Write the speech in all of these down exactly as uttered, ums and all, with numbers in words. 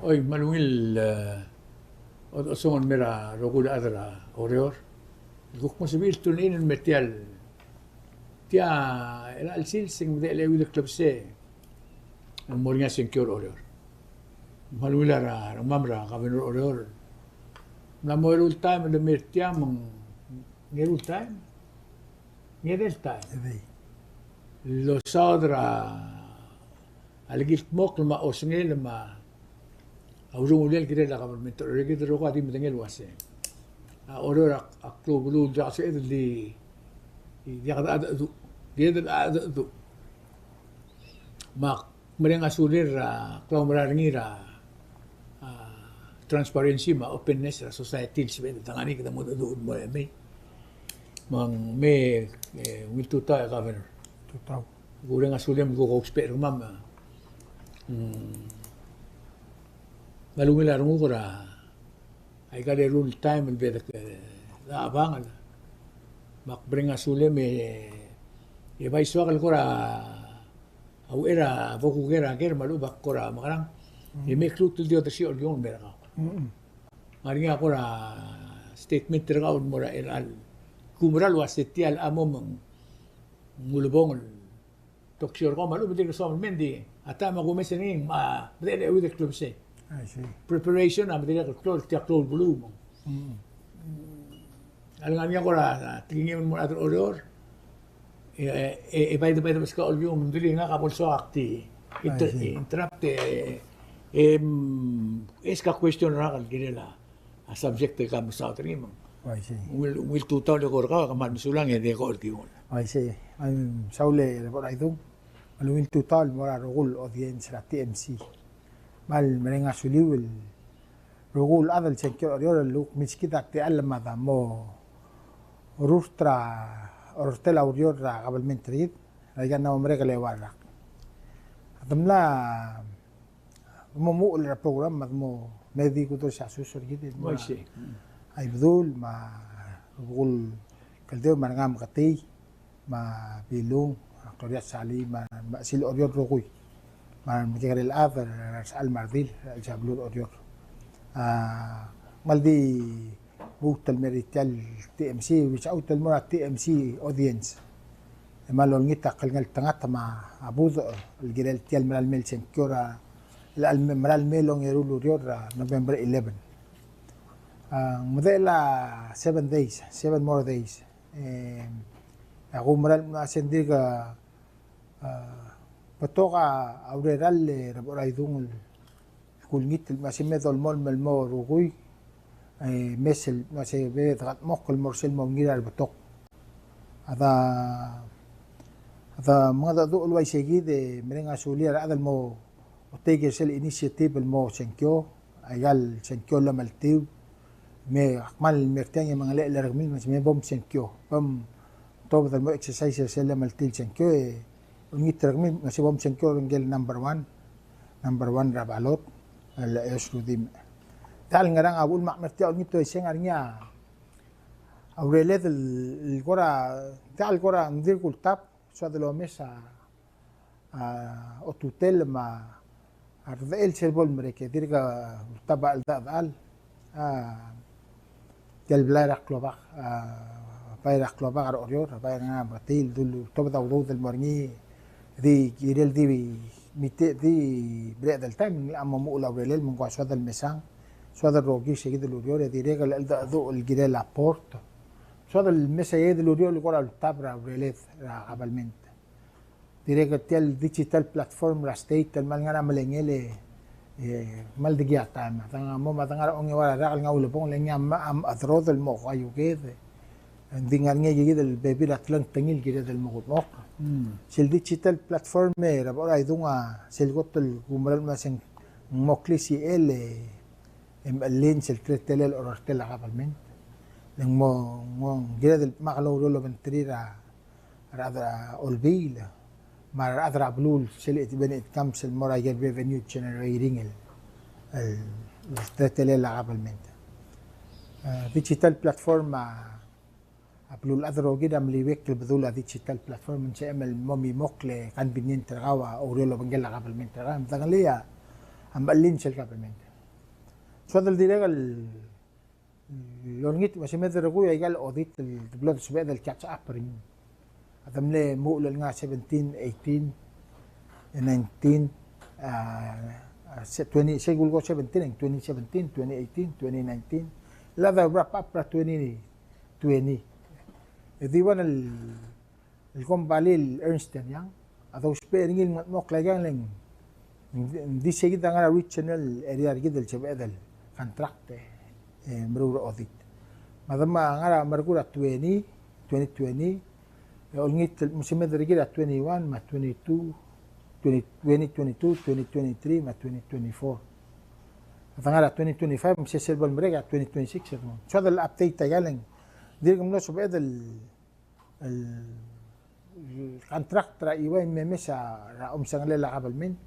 Oi, me a ungil, e, o, osengel el mer a rokui el chad er a Oreor. Kuk mo sebechir el tune in el mer tial, tia el sils e ng di el euid el klebesei el mo er ngii a sengkio er a Oreor. Me a ungil a rengmam er a governor er a Oreor. Ng mla mo eru el taem el mer tiang me ng eru el taem. Ng edei el taem. Edei. Losaod er a lekildmokl me a osengel me a urungulel el kirel a government er a Oreor, kid el rokui a di medengei el uase a Oreor a, a klou el beluu el diak sebeched el di, di diak dechedecheduch. Di edei el dechedecheduch. Me ak mereng a sulir er a klaumerang er ngii er a, a, transparency me a openness er a society el sebeched el dengar er ngii kede mo dechedecheduch el mo er a mei. Me ng mei, e, ungil tutau e governor. Tutau. Kureng a sulem el kuk ousbech er kemam, mm, me a ungil a renguk er a aika el eru el taem el bo de, e, chabang el. Me ak mereng a sulem e, e bai soak el kora a uchei er a bo kuker a ker me a lechub ak kora mekerang. Mm. E me kluut el di odersii a Oreor el mer kau. Mm. Ngar er ngii a kora statement er kau el mo er a chelecha el kumerang el uase tia el chamo me ng ulebongel el toksio er kau me a lechub e dirk soam el mei, ng di a taem a kumes er ngii me a medechel a euid el klebesei. I see. Preparation a me dirrek el klou, tia klou el beluu me ng. Mm. A lengar er ngii a kora tekingem el mo er a chad er a Oreor. E, e, e, by the, by the way, Scott, olbiil me ng di ngak a bo lsoak ak di inter-, I see. Interrupt, e, e, mm, ask a question er ngak el kirel a, a subject el ke mesaod er ngii me ng. I see. Ungil, ungil tutau el eko er kau, kmal mesulang e di eko er kau. I see. Ng saul e Reboraidung. Me a ungil tutau el mo er a rokui el audience er a T M C. Me a mereng a suliu el rokui el chad el sengkio er a Oreor el kuk milskid a techall me a de mo orurt er a, orurtel a ureor er a kabelment er kid, er aika el mla mo merek el eua el rak. A de mla mo omuchel er a program me a de mo, me di kudolii a sus er kid el mo er a, I see. A Ibedul me a Rubekul Kldeu me a Rengamketii me a Bilung, a Gloria Salii, me a, me a Sil Oreor el rokui. Me a remekekerei el chad er a resechal me a redil, el sel beluu er Oreor. A, kmal di lmuut el mer tia el T M C, reach out el mo er a T M C audience. E kmal olengit a klengeltengat me a budech el kirel tia el mera el mei el sengkio er a, el, el mera el mei el ongeru el ureor er a November eleven. A, ng medechel a seven days, seven more days. E, a kumerang el mla se ng dirk, a, betok a ureor el Reboraidung el kulengit el mla se me dolemolem el mo rokui, e, mes el mla se me de kedmokl el mo er sel mo ngii er a rebetok. A de, a de mengedecheduch el uaisei kid e mereng a sulir a rechad el mo take er sel initiative el mo sengkio, aika el sengkio el omeltiu, me ak kmal mer tiang e mengelechel er kemiu me se me bo msengkio. Bo mtobed el mo exercise er sel omeltiu el sengkio e olengit er kemiu me se bo msengkio er ngike el number one, number one er a ballot, el Eyos Rudimch. Tia el ngerang a uchul me ak mer tiang, olengit el uaisei, ngar er ngii a ureled el, el kora, tia el kora ng dirk ultab, soad el omes a a, otutel me a, a redechel sel bo lemerek e dirk ultab a cheldechedechal. A, tia el blai er a klobak, a, bai er a klobak er a Oreor, bai er a Ngeremlengui, el dul, tobed a udoud el mo er ngii, di kirel di mite, di bereched el taem, ng locha mo omuchel a urelel me ng kuk soad el mesang, soad el rokir se kid el ureor, e dirrek el cheldecheduch el kirel a port. Soad el mesa kid el ureor el kora ultab er a ureled er a kabelment. Dirrek tia el digital platform er a state el kmal ngar er a melengel e, e kmal dikea taem. A dengar mo, me a dengar er a ongeua el rak el ngar er a ulebongel e ngii a, a, a mechederodel el mo kaiuked. Ng di ngar er ngii kid el bebil er a telengtengil el kired el mo kudmokl. Mm. Sel digital platform e Reboraidung a sel kot el kumerang el mla se ng mo klisichel e, e mechellii sel teletelel a orertel a kabelment. Le ng mo, mo kired el dmak el oureor el obengterir a rechad er a olbiil, me a rechad er a beluu, sel it, when it comes el mo er a ikel revenue generating el, el, el teletelel a kabelment. E, digital platform a, a beluulechad el rokir a meliuekl el bedul a digital platform, me ng sebechem el mo mimokl e convenient er kau a oureor el obengkel a kabelment er kau, me dengelii a mechellii sel kabelment. Soad el dirrek el olengit me se me de rokui aika el audit el blo de sebeched el catch up er ngii. A de mle muchel el ngar seventeen, eighteen, nineteen, a, a, se-, twenty, se kulko seventeen, twenty seventeen, twenty eighteen, twenty nineteen. El a de wrap up er a twenty twenty. E di ua el el kombalii el Ernst and Young a dousbech er ngii el mengetmokl aikang le ng di se kid a ngar er a regional area er kid el sebeched el contract e, e meruul er a audit. Me a de me a ngar er a merkur a twenty, twenty twenty, e olengit el me se me de rokir a twenty-one, me a twenty-two, twenty, twenty twenty-two, twenty twenty-three, me a twenty twenty-four. A de ngar er a twenty twenty-five, me se sel bo lemerek a twenty twenty-six, e de mo. Soad el update aikang le ng dirk mlo sebeched el el, el contract er a E Y me mesa er a omsengelel a government,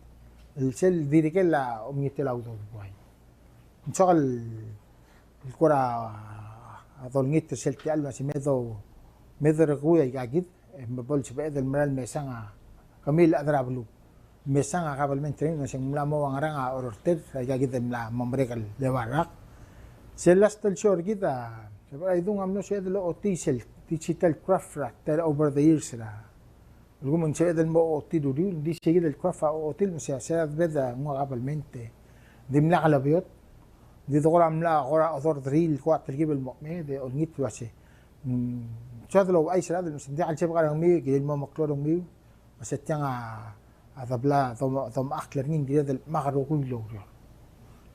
el sel dirrek el omengit el a udoud el buai. Ng soak el, el kora dolengit er sel tia el me se me do, me do rokui aika kid, e me bo lsebeched el mera el mesang a, kemiu el chad er a beluu. Mesang a kabelment er ngii, me se ng mla mo ua ngerang a ororter, aika kid el mla mo merek el eua el rak. Sel last el show er kid a, se bo er a idung a mlo sebeched el ochotii sel digital graph er a, ter over the years er a. Lsekum ng sebeched el mo ochotii el uriul, ng di se kid el graph a ochotii el me se, se a debed a nguu a kabelment e dimlak lebeot. Ng di de kora mla kora odor er tir el kora telkib el mo mei, e olengit el uase. Mm, soad el ouchais er a chad el me se ng diak el sebechek a rengmiu, e kirel mo meklou a rengmiu. Me se tiang a, a de bla, dom-, domechakl er ngii, ng kired el dmak el rokui el oureor.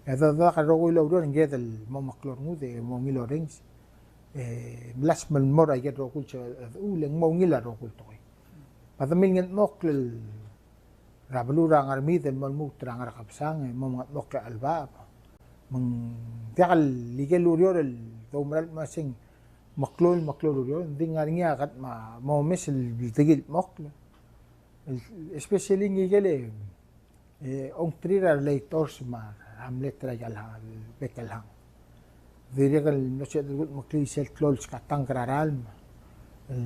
E a de, de dmak el rokui el oureor, ng kired el mo meklou a rengud e mo ungil orrenges. E melasem el mo er aike el rokui el sebechel el, e le ng mo ungil a rokui el tekoi. Me a de milngetmokl er a beluu er a Ngermid el mo lmuut er a Ngerkebesang, e mo mengetmokl er a chelebacheb. Me ng diak el ikel ureor el doumera el me se ng meklou el, meklou el ureor, ng di ngar er ngii a kede mo, mo omes el di kildmokl. El, especially ngike el, e, ongtir a relators me a hamlet er aika el ha-, bek el hang. Dirrek el mlo sebeched el kudmeklii sel klou el sketang er a ralm. El,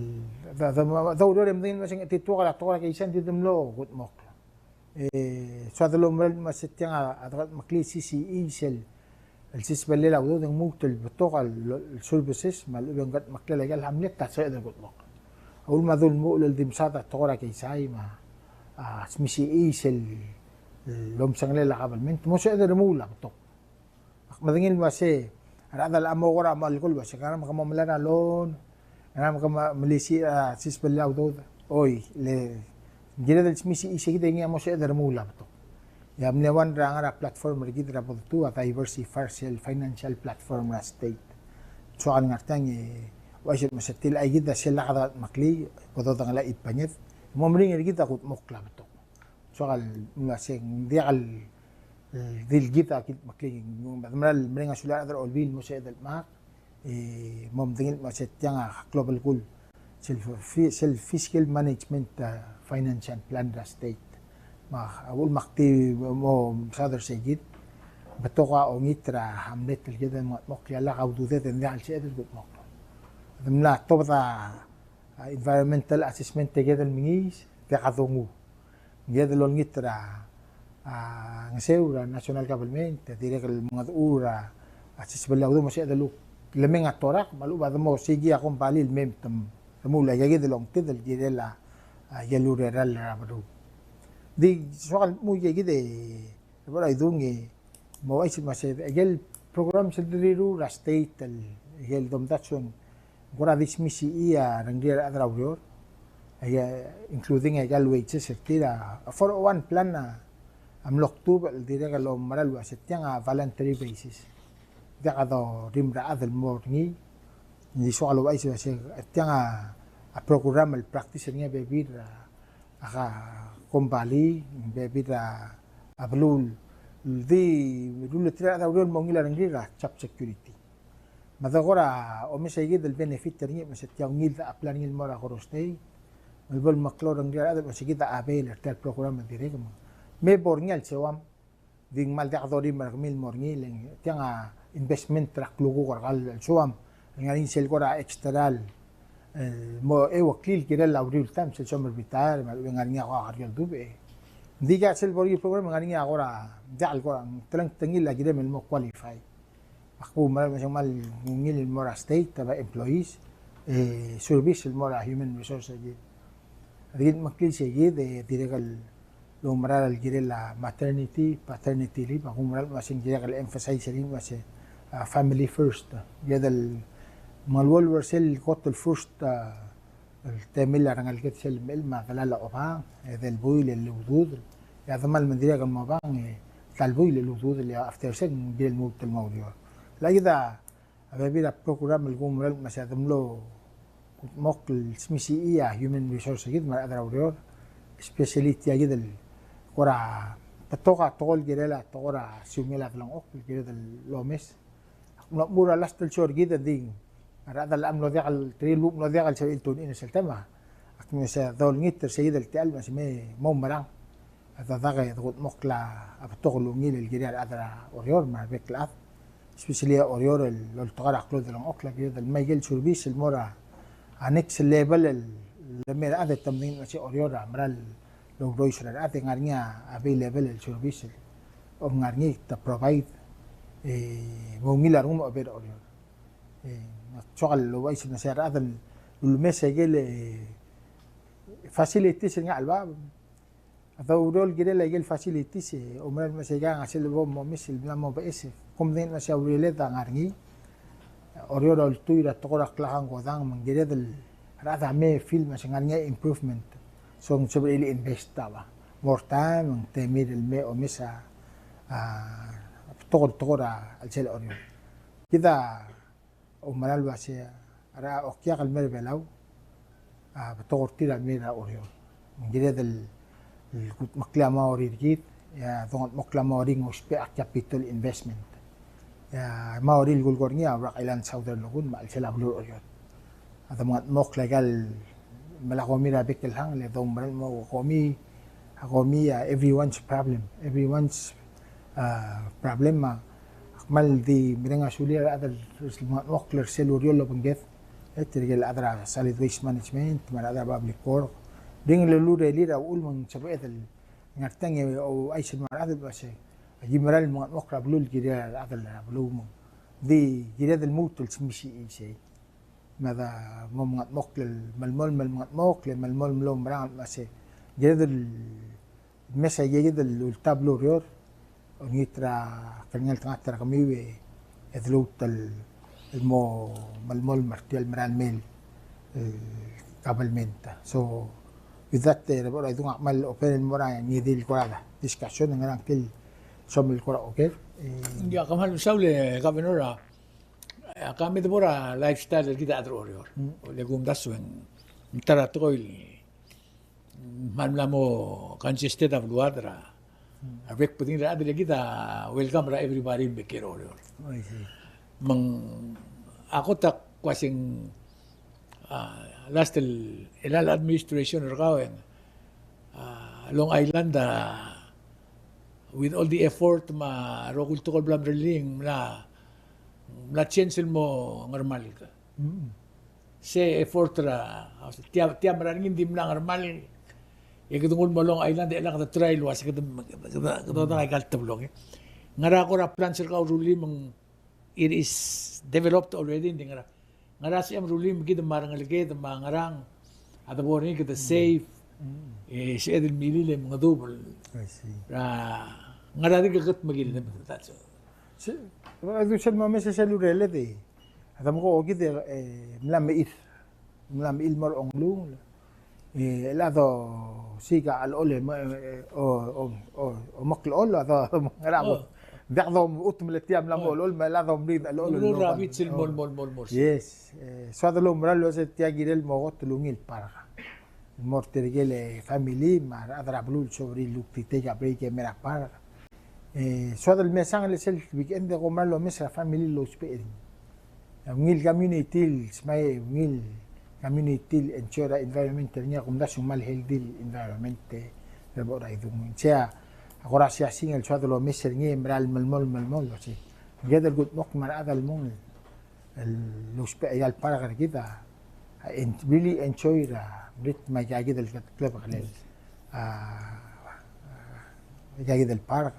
de, de, de ureor e medengei el me se ng chetituok er a tekoi er a keizai, ng di de mlo kudmokl. E, soad el oumera el me se tiang a, a dekudmeklii C C E sel, el sisbellel a udoud e ng lmuut el betok a l-, el services me a lechub e ng kudmeklii aika el hamlet a sebeched el kudmokl. A uchul me a dulemuchel el di msaod a tekoi er a keizai me a, a, smisichii sel, el omsengelel a kabelment, mo sebeched el remuul a betok. Ak medengei el uase, a rechad a mo kora mo alkol el uase, ngera me ke mo melai er a loan, ngera me ke mo melisiich er a sisbellel a udoud. Oi, le, ng kired el smisichii se kid e ngii a mo sebeched el remuul a betok. E a mle one er a ngar er a platform er kid er a bo detuu a diversify sel financial platform er a state. Soak el ngar tiang e, uaisei el me se tia el aika kid a sel lak dekudmeklii, bo dodengelii a chipenged. Mo meringel er kid a kudmokl a betok. Soak el, me se ng diak el, el di el kid a kudmeklii, me a de mera el mereng a sulir a rechad er a Olbiil el mo sebeched el dmak, e mo medengei el me se tiang a klou a belkul, sel fi-, sel fiscal management, a, financial plan er a state. Me a uchul me ak di mo mesaod er se kid, betok a ongit er a hamlet el kid el mo, mo kldmokl a lak a ududed e ng diak el sebeched el kudmokl. De mla tobed a a, environmental assessment e kede el mengiis, diak a donguu. Kede el olengit er a, a, ngeseu er a national government, e dirrek el mengedecheduch er a, a, sisbellel a udoud me sebeched el kuk lemeng a torak, me a lechub a de mo seikii a kombalii el mei me te remuul aika kid el ongtid el kirel a, a, ikel urerel er a beluu. Di soak el dmu aika kid e Bo er a idung e, mo uaisei me se, aike el program sel deriruul er a state el, aike el domdasu e ng kora di smisichii a rengrir a rechad er a ureor, aike, including aike el wages er tir a, a four oh one plan a, a mlo kdubech el dirrek el oumera el uase tiang a voluntary basis. Diak a dorim er a chad el mo er ngii, ng di soak el ouchais el uase tiang a, a program el practice er ngii a bebil er a a kombalii, bebil er a beluu el di ruleterir a rechad er a ureor el mo ungil a rengrir er a job security. Me a de kora omes aike el benefit er ngii me se tia ungil a plan er ngii el mo er a Koror State, me bo lemeklou a rengrir a rechad el uase kid a avail er tia el program el dirrek me, me bo er ngii a lseoam. Di ng kmal diak dorim er kemiu el mo er ngii, le ng tiang a investment er a klukuk er kau el soam el ngar er ngii sel kora extra el, el mo eueklii el kirel a uriul taem sel soam el retire, me a lechub e ng ngar er ngii a kora kerior el dubech. Ng di aika sel bo er ngii el program e ng ngar er ngii a kora, diak el kora, telengtengil a kirem el mo qualify. Ak bo mera el me se ng kmal ungil el mo er a state, a employees, e service el mo er a human resource er kid. Aki di meklii sei kid, e dirrek el loumera el kirel a maternity, paternity leave, ak oumera el me se ng dirrek el emphasize er ngii el me se, a, family first. Kid el mengeluolu er sel kot el first, a, el temel a rengeleked sel mechell me a delal a obang, e del buil el ududel. E a demal me ng dirrek el mo obang, e tal buil el ududel, e after se ng kirel lmuut el mo oureor. Aikakid a bebil er a program el kumerang el me se a de mlo kudmokl el smisichii a human resource er kid me a rechad er a ureor, especially tia kid el kora betok a tekoi el kirel a tekoi er a siungel a delengchokl el kired el omes. Ak mlo mo er a last el show er kid e ng di a rechad a mlo diak el, tirke el mlo diak el sebechir el tune in er sel tema. Ak mesa dolengit er sei kid el techall me se me mo merang. A dadak e de kudmokl a betok el ungil el kirir a rechad er a Oreor me a rebek el chad, especially a Oreor el oltak er a klou el delengchokl, a kired el me aike el service el mo er a next level el lemei a rechad e te medengei el me se Oreor a mera el ourois er a rechad e ng ngar er ngii a available el service el ngar er ngii te provide, e, mo ungil a rengum a obei er a Oreor. E, ng soak el ouchais el me se a rechad el ulemes aike el, e, facilities el ngar er a chelebacheb. A doureor el kirel aike el facilities, e, oumera el me se aika a sel bo momes el mla mo beches, e, kom medengei el me se a ureled a ngar er ngii. Oreor a ultuil er a tekoi er a klakang kodang me ng kired el rechad a me feel me se ng ngar er ngii a improvement. So ng sebechir el invest a ba more time, me ng temir el me omes a, a, betok el tekoi er a chelsel a Oreor. Kid a oumera el uase a rechad a okiak el mei er a Belau, a betok er tir a mei er a Oreor. Me ng kired el, el kudmeklii a mo er kid, e a dongetmokl a mo er ngii ng ousbech a capital investment. E a mo er ngii el kulekoi er ngii a Rock Island, Southern Lagoon, me a chelsel a beluu er Oreor. A de mengetmokl aika el melai a komi er a bek el hang, le doumera el mo komi, a komi a everyone's problem, everyone's, a, problem. A kmal di mereng a sulir a rechad el mengetmokl er sel ureor el obengked. E tirke el chad er a solid waste management me a rechad er a public work, di ng lulurelir a uchul me ng sebeched el ngar tiang e ouchais el mo er a rechad el uase aki mera el mengetmokl er a beluu el kirir a rechad er a beluu me ng di kired el lmuut el smisichii sei. Me a de mo mengetmokl el melemolem el mengetmokl, e melemolem el oumerang el me se kired el mesa aike kid el ultab el ureor, olengit er a klengeltengat er kemiu e de lmuut el mo melemolem er tia el mera el mei el government. So with that, e, Reboraidung, ak kmal open el mo er a ngii di el kora discussion, ngerang kel soam el kora oker. E, ia, kmal mesaul e Governor, a, a kemam e de bo er a lifestyle er kid a rechad er Oreor. Mm. Le kumdasu e ng ta er a tekoi el kmal mla mo congested a beluad er a, a bek el bedengir a rechad, e le kid a welcome er a everybody el mei er a Oreor. I see. Me ng a kot a kuk uase ng, a, last el, el chelecha el administration er kau e ng, a, Long Island, a, with all the effort me a rokui el tekoi el bla mrellii e ng mla, mla change el mo ngermalk. Mm. Se effort er a, tia, tia mera er ngii e ng di mla ngermalk. E kede nguu el mo Long Island e chelecha kede try el uase kede, kede, kede, kede odak aika el teblong, e. Ngera kora plans er kau el rullii me ng it is developed already, ng di ngera, ngera sebechem el rullii me kid me a rengeleked me a ngerang a de bo er ngii kede save, e sebeched el milil e mengedub el. I see. Er a ngera di keketmekill, that's all. Se, a du sel momes e sel ureled e a de mo ko kid e, e mla mechir. Mla mechir el mo er a ongelungel. E, el chad a osiik a chelechol e mo, e, o, o, o, omekllechol, a do, do, ngera mo. Oh. Diak do, uchul me le tia mla mo chelechol, me el chad a omriid a chelechol. Mo er a bits el mo, mo, mo, mo. Yes. E, soad el oumera el uase tia kirel mo kot el ungil el park. Mo er tirke el family, me a rechad er a beluu el sorir el luk di take a break e mei er a park. E, soad el mesang el sel weekend e kom mera el omes er a family el ousbech er ngii. Ungil community el smai, ungil community el enjoy er a environment er ngii, a kumdasu ng kmal healthy el environment, e, Reboraidung. Sei a kora siasing el soad el omes er ngii e mera el melemolem, melemolem, sei. Kede kudmokl me a rechad el mong el el lousbech aika el park er kid a, a en-, really enjoy er a mrit me aika kid el klebekelel, a, aika kid el park.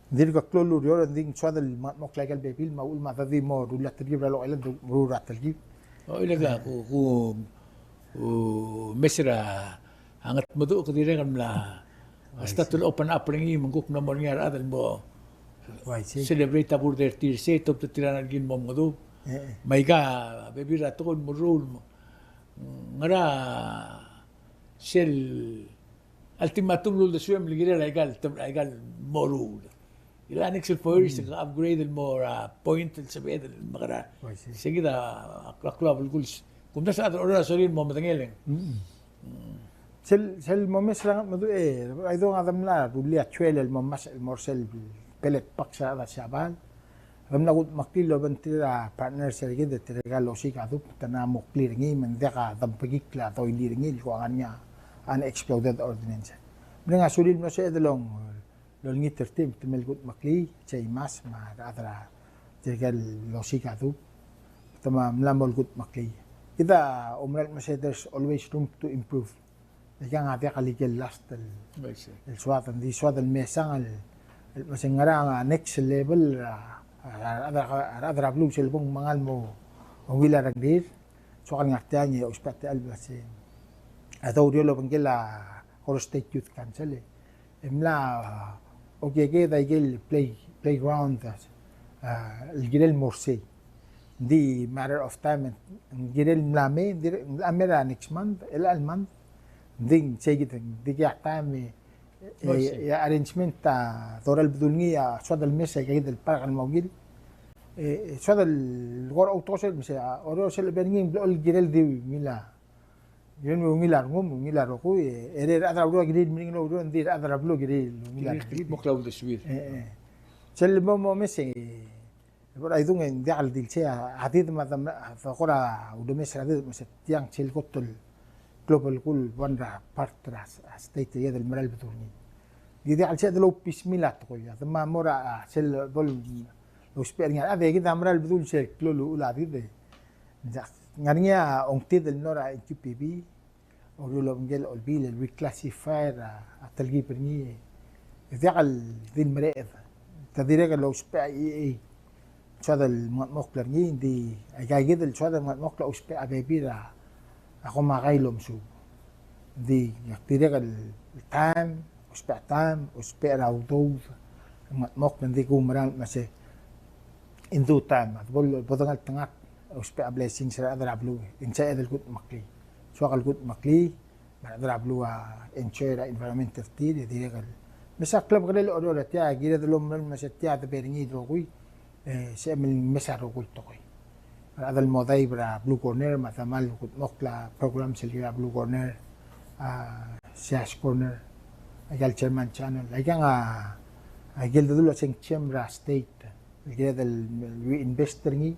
Ng dirk klou el ureor, ng di ng soad el mengetmokl aika el bebil, me a uchul me a di mo ruul a telkib er a locha el meruul er a telkib. O, ileka, ku, ku, ku mes er a ngetmeduch, ke dirrek el mla start el open up er ngii, me ng kuk mla mo er ngii a rechad el mo celebrate a birthday er tir, sei, tobed er tir a ngalek el mo mengedecheduch. Me aika bebil er a tekoi el meruul, me ngera sel ultimatum el uldesuem el kirel aika el, aika el moruul. Ila next el four years, upgrade el mo er a point el sebeched el mekerang. Sei kid a klou a belkul. Kumdasu a rechad er a Oreor a sorir el mo medengeleng. Sel, sel mo mes er a ngetmeduch, e, a idong a de mla rullii a tsuel el mo mes el mo er sel pellet box er a rechad er a Siabal. A de mla kudmeklii el obengterir a partners er kid, tirka el osiik a dub, te mla mo clear er ngii, me ng diak a dembekikl a doilii er ngii, el kuk ngar er ngii a unexploded ordinance. Mereng a sulir el mlo sebeched el ong el olengit er tir, te mle kudmeklii, Jay Mas, me a rechad er tirka el osiik a dub, te mla mo kudmeklii. Kid a oumera el mesa, there's always room to improve. Aika a diak el ikel last el, el soad, ng di soad el mesang el, el mesa ngera a next level er a, a rechad er a beluu sel bo ng mengal mo ungil a rengrir. Soak el ngar tiang e ousbech a techall el mesa a doureor el obengkel a Koror State Youth Council, e e mla okiu a ikel play, playground, a, el kirel mo er sei. Ng di matter of time, ng kirel mla mei, ng di, ng mla mei er a next month, el, el month, ng di sei kid, ng di kid a time, e, e, e, arrangement a dorael el bedul ngii a soad el mesa aika kid el park el mo ungil. E, e, soad el kora outekangel el mesa, a, Oreor sel lebo er ngii ng blechoel el kirel di ungil a Kirel ungil a rengum, ungil a rokui, e, e a rechad er a beluu a kirir el meringel oureor, ng di a rechad er a beluu a kirir el ungil a rengum. Mo klou el uldesuir. E, e. Sel mo, mo mes e, e bo er a idung e ng diak el di el sei a, a did me a dam, a kora ulemes er a did me se tiang sel kot el klou el belkul el one er a part er a, a state er a, el mera el bedul ngii. Di diak el sei a de lopisimel a tekoi, a de mo er a, a, sel bo lousbech er ngii a rechad, e kid a mera el bedul sel klou el uchul a did e. Ng ngar er ngii a ongtid el mlo er a N Q P B, a uriul el obengkel a olbiil el reclassify er a telkib er ngii. E diak el di el mereched. Te dirrek el ousbech a E A, soad el mengetmokl er ngii, ng di aika kid el soad el mengetmokl a ousbech a bebil er a komakai el omesuub. Ng di dirrek el time, ousbech a time, ousbech er a udoud, mengetmokl, ng di kumerang el mesa in due time. A de bo, bo dengeltengat, ousbech a blessings er a rechad er a beluu, e ng sebeched el kudmeklii. Soak el kudmeklii, me a rechad er a beluu a enjoy er a environment er tir, e dirrek el mesa klebekerei el Oreor er tia, kired el oumera el mesa tia a debo er ngii el rokui, e, sebechem el mesa el rokui el tekoi. A rechad el mo dive er a Blue Corner, me a demal kudmokl a program sel kirel a Blue Corner, a, Sias Corner, aika el German Channel, aikang a, aike el dedu el osengchem er a state, el kired el reinvest er ngii,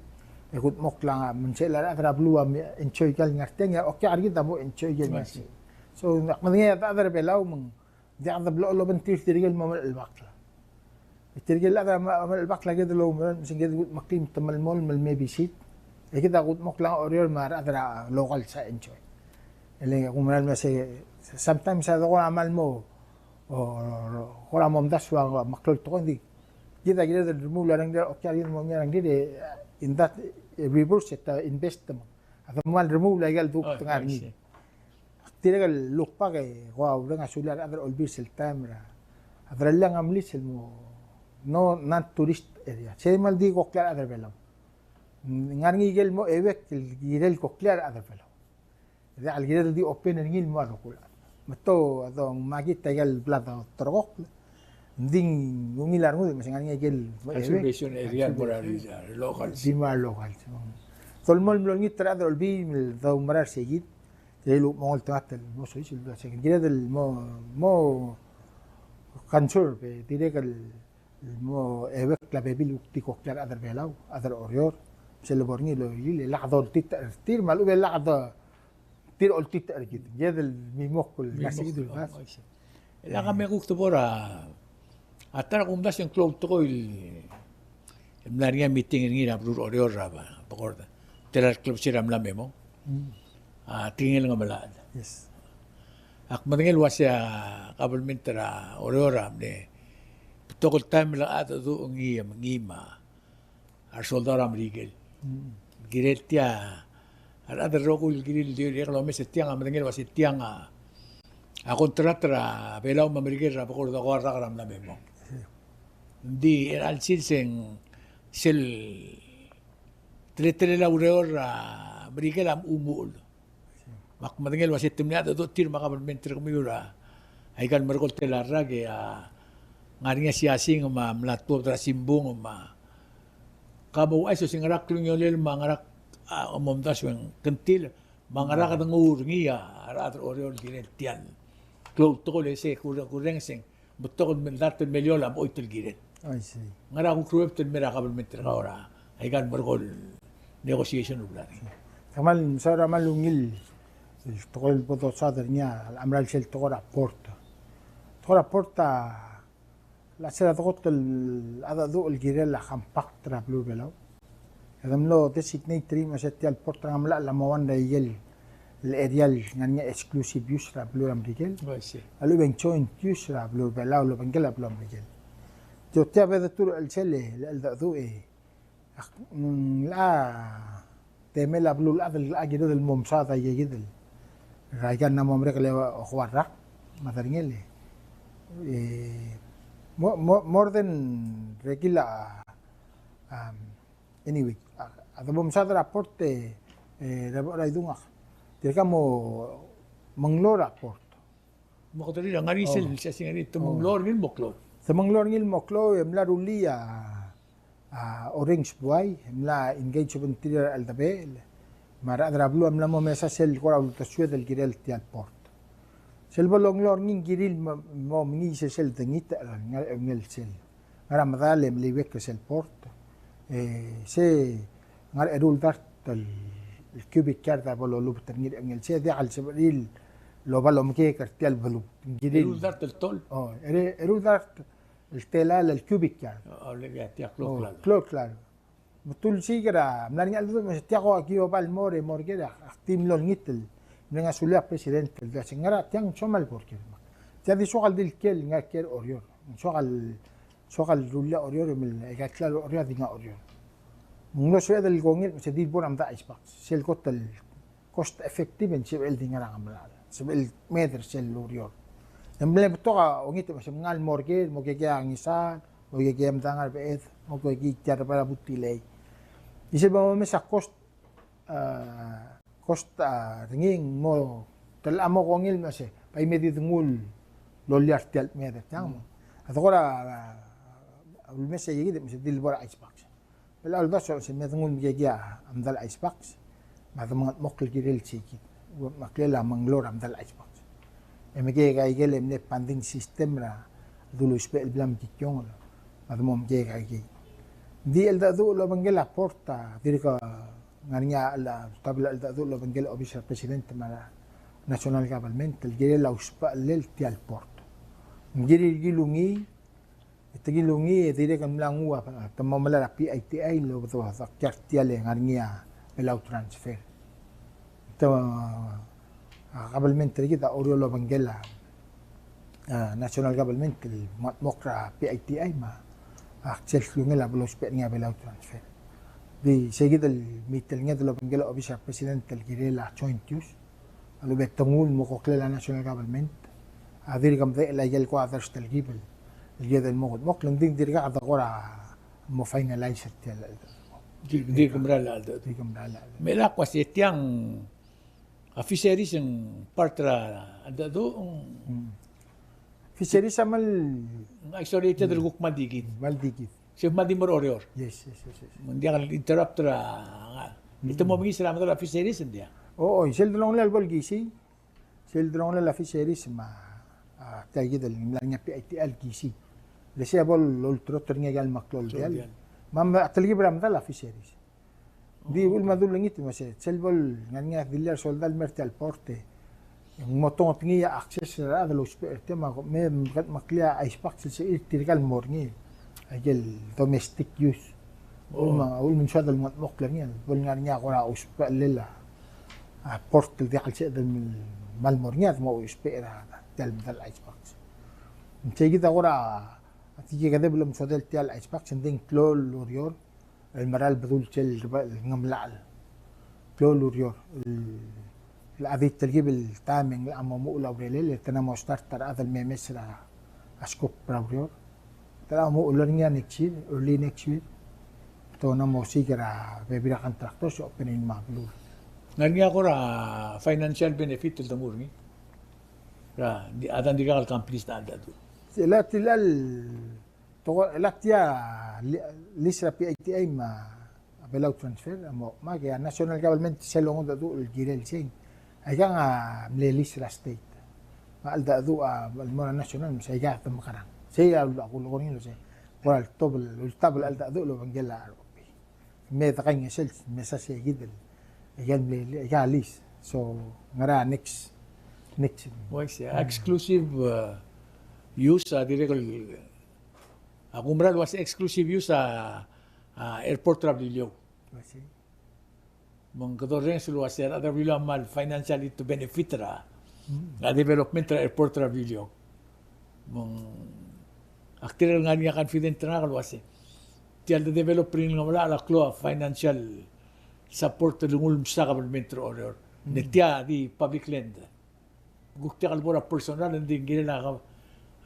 e kudmokl a, me ng sebechel a rechad er a beluu a enjoy aika el ngar tiang, e a okiak er kid a mo enjoy aika el ngar tiang. So, ak medengei a rechad er a Belau me ng diak de blechoel obengterir tirke el mo merechelbakl. E tirke el chad er a mo merechelbakl a kid el oumera el mesa ng kid el kudmeklii me te melemolem el me visit. E kid a kudmokl a Oreor me a rechad er a locals a enjoy. E le kumerang el mesa, sometimes a de kora mal mo, o, kora mo omdasu a meklou el tekoi, ng di kid a kired el remuul a rengrir, okiak er kid el mo ngii a rengrir, e, in that, e, reverse, e te invest me a de mal remuul aika el duk te ngar er ngii. Dirrek el look back e, ko a ureng a sulir a rechad er a Olbiil sel taem er a, a derellii a melis el mo, no, non-tourist area. Sei me ng di koklii a rechad er a Belau. Ng ngar er ngii ikel mo ewek el kirel koklii a rechad er a Belau. Diak el kirel di open er ngii el mo er a rokui el chad. Me te, a dongmekngit aika el bla doterekokl, ng di ng ungil a rengud, me se ngar er ngii aike el conservation area el mo er a locals. Di mo er a locals. Dolemolem el olengit er a rechad er a Olbiil me doumera er sei kid. Tirke el mo ngeltengat el mo soiseb el uasei ng kired el mo, mo conserve, e dirrek el mo ewek a bebil el kuk di koklii a rechad er a Belau, a rechad er a Oreor, me sel lebo er ngii el olil, e lak doltitech er tir, me a lechub e lak do tir oltitech er kid. Ng kired el mimokl el ngar er sei kid el bas. E lak a me kuk de bo er a, a ta er a kumdasu e ng klou el tekoi el mla er ngii a meeting er ngii er a beluu er a Oreor er a ba, bekord. Tela el klebesei er a mla me mong. A tekingel a Ngemelachel. Yes. Ak medengei el uasei a government er a Oreor a mle Betok el taem el a, a, a, ngii, ngii me a resoldau er a Merikel. Mm. Kirel tia, a rechad el rokui el kirir el di, el omes e tiang, a medengei el uase tiang a, a contract er a Belau me a Merikel er a bekord a ko er a rak er a mla me mong. Ng di er a chelsel se ng sel teletelel a ureor er a Merikel a mo omuchel. Me ak medengei el uase te mle cheldecheduch er tir me a kabelment er kemiu er a, aika el merekong el tela el rak e a ngar er ngii a siasing me a mla tuobed er a simbung me a ka mo ouchais el uase ngera klungiolel me a ngera, a, omomdasu e ng kngtil me a ngera kede nguu er ngii a rechad er a Oreor el kirel tia el klou el tekoi el uase kure-, kurrenges e ng betok el dart el meliou a mo choit el kirel. I see. Ngera kuk ruebet el mei er a kabelment er kau er a aika el merekong el negotiation el bla er ngii. Kmal mesaul er a kmal ungil el tekoi el bo dosaod er ngii a mera el sel tekoi er a port. Tekoi er a port a le sel dekot el cheldecheduch el kirel a compact er a beluu er a Belau. E de mlo designate er ngii me se tia el port er a Ngemelachel a mo one er a ikel el area el ngar er ngii a exclusive use er a beluu er a Merikel. Oh, I see. A lechub e ng joint use er a beluu er a Belau el obengkel a beluu er a Merikel. Tia, tia bedetuch el chelsel el cheldecheduch e ak, mm, locha temel a beluulechad el locha kired el mo mesaod a ikakid el er aika el mla mo merek el okeua el rak me a derengel e, mo-, mo-, more than rekil a, um, anyway, a, a de mo mesaod er a port e, e, er a bo er a idung ak. Tirka mo menglou er a port. Mo keterir a ngar er ngii sel, oh, sel ngar er ngii, te menglou er ngii el mo klou. Te menglou er ngii el mo klou, e mla rullii a, a, Orange Buai, e mla engage a obengterir a recheldebechel. Me a rechad er a beluu a mla mo mesa sel kora uldesued el kirel tia el port. Sel bo longlou er ngii ng kirir el mo, mo mengiis er sel dengit, a, ngar er a eungel sel ngar er a medal e meliuekl er sel port. E, se ngar er a eru el dart el, el cubic yard a bo lolubet er ngii er a eungel. Se diak el sebechir el oba lomekeek er tia el beluu. Ng kirir. Eru el dart el tol? Oh, eru, eru el dart el telael el cubic yard. Oh, le, ya, tia klou el klalo. Klou el klalo. Me te ulsiik er a, mla er ngii a cheldecheduch me se tia ko aki oba el mo er e mo er ker, ak di mlo olengit el mle ngar er a sulel a president el di uase ngera tiang, ng soam el bo er ker. Tia di soak el di el ker el ngar er ker er Oreor. Ng soak el soak el rullii a Oreor, me aika el klalo er Oreor a di ngar er a Oreor. Me ng mlo sebeched el kongei el me se di bo er a medal a ice box. Sel kot el cost effective e ng sebechel di ngar er a Ngemelachel. Sebechel mad er sel ureor. E ng mle betok a ongit el me se mngai el mo er ker, mo kekei a ngisal, mo kekei a medal a ngar er a beched, mo kekei tia er a bab a butilei. Di sel bo momes a cost, a, cost, a, er ngii e ng mo, te locha mo kongei el me se, bai me di denguu el loia er tia el mad er tiang. Mm. A de kora, a, ulemes a ikakid el me se di le bo er a ice box. Me a uldasu el se me denguu el mekekei a medal a ice box. Me a de mengetmokl el kirel sei kid. Ua meklel a menglou er a medal a ice box. E mekekei a ikel e mle funding system er a dulu ousbech el bla mekikiongel. Me a de mo mekekei a ikei. Ng di cheldecheduch el obengkel a port a dirk ngar er ngii a, a, tabel a cheldecheduch el obengkel a obis er a president me a national government el kirel a usbechel tia el port. Ng kirir el kilungii, e te kilungii e dirrek el mla nguu a, te mo melai er a P I T I el oba dodak er tia el ngar er ngii a Belau Transfer. Te, a, government er kid a oureor el obengkel a, a, national government el mengetmokl er a P I T I me a, a, sel klungel a bo lousbech er ngii a Belau Transfer. Di sei kid el meet el nged el obengkel a obis er a president el kirel a joint use. A lechub e te nguu el mo koklel a national government a dirk medechel a ikel ko others el kibel el kired el mo kutmokl, ng di dirkak de kora mo finalize er tia el. Di, di kemerael a, di kemerael a. Me lak ua se tiang a fisheries ng part er a, a, a, a, mm. Fisheries a kmal isolated el kuk kmal di kid. Kmal di kid. Se kmal di mo er a Oreor. Yes, yes, yes, yes. Me ng diak el interrupt er a, a, mm, te mo mengiis er a medal a fisheries, ng diak. O, o, sel delongelel a bo el kisii. Sel delongelel a fisheries me a, a, tia kid el mla er ngii a P I T I el kisii. Le sei a bo lolterotech er ngii a ikel meklou el diall. Me a, a telkib er a medal a fisheries. Di uchul me a dulengit me se, sel bo el ngar er ngii a dilu a resoldau el mer tia el port e ng mo tongetengii a access er a rechad el ousbech er tia me, me, me, meklii a ice box el sebechir tirka el mo er ngii. Aikel domestic use. Uchul me, uchul me ng soad el mengetmokl er ngii, el bo el ngar er ngii a kora usbechel a, a port el diak el sebeched el kmal mo er ngii a de mo ousbech er a tia el medal a ice box. Ng sei kid a kora Aki kedeb el omesodel tia el ice box, e ng di ng klou el ureor el mera el bedul sel ngemelachel. Klou el ureor. El, el a di telkib el taem e ng locha mo omuchel a urerel, e te mla mo start a rechad el memes er a scoop er a ureor. Te locha mo omuchel er ngii a next year, early next year. Te mla mo osiik er a bebil er a contractors e open er ngii me a beluu. Ng ngar er ngii a kora financial benefit el donguu er ngii er a, di, a dang dirkak el accomplish a cheldecheduch. Sel a tilechal tekoi, el a tia li-, lease er a P I T I me a Belau Transfer, a mo, me a national government sel ongedecheduch el kirel sei. Aikang a mle lease er a state. Me a cheldecheduch a, el mo er a national, me sei aika te mekerang. Sei a, a, a, a, sei. Kora el tobel, el tobel a cheldecheduch el obengkel a R O P. Me dekaingeseu el mesa se kid el, aika el mle, aika el lease. So, ngar er a next, next. Uaisei, exclusive, uh, use a dirrek el, a kumerang el uase exclusive use a, a airport er a Beliliou. Uaisei. Me ng kede orrenges el uase a rechad er a Beliliou a kmal financially to benefit er a, a development er a airport er a Beliliou. Me ng, ak dirrek el ngar er ngii a confident er ngak el uase tia el de develop er ngii el ngemelachel a klou a financial support el nguu el msa a government er a Oreor. Ne tia di public land. Kuk diak el bo er a personal, ng di ng kirel a,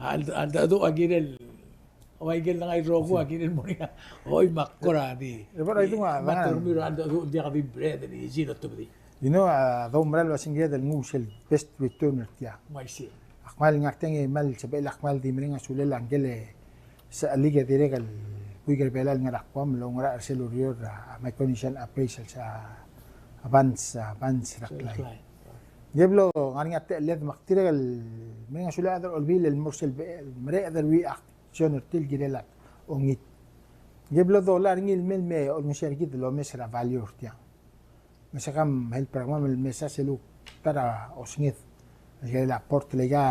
a, a, a, a kirel, ua ikel ngai rokui a kirel mo er ngii a, oi, me ak kora di. E bo er a idung a, me a term er a, a, a, diak a di bread, di easy el otobedii. You know, a, doumerang el uase ng kired el nguu sel best return er tia. Uaisei. Ak kmal ngar tiang e kmal sebechel ak kmal di mereng a sulel a ngike el sechelik e dirrek el buik er a Belau el ngar er a Guam el oungerachel er sel ureor er a Micronesian Appraisals, a Vance, a Vance Reklai. Reklai. Ng blo ngar er ngii a techelled me ak dirrek el mereng a sulel a rechad er a Olbiil el mo er sel be-, el mereched el reaction er tir el kirel a ongit. Ng blo dolai er ngii el mei el me olengeseu er kid el omes er a value er tiang. Me se kam help er kemam el mesa sel kuk ta er a osenged el kirel a port el aika,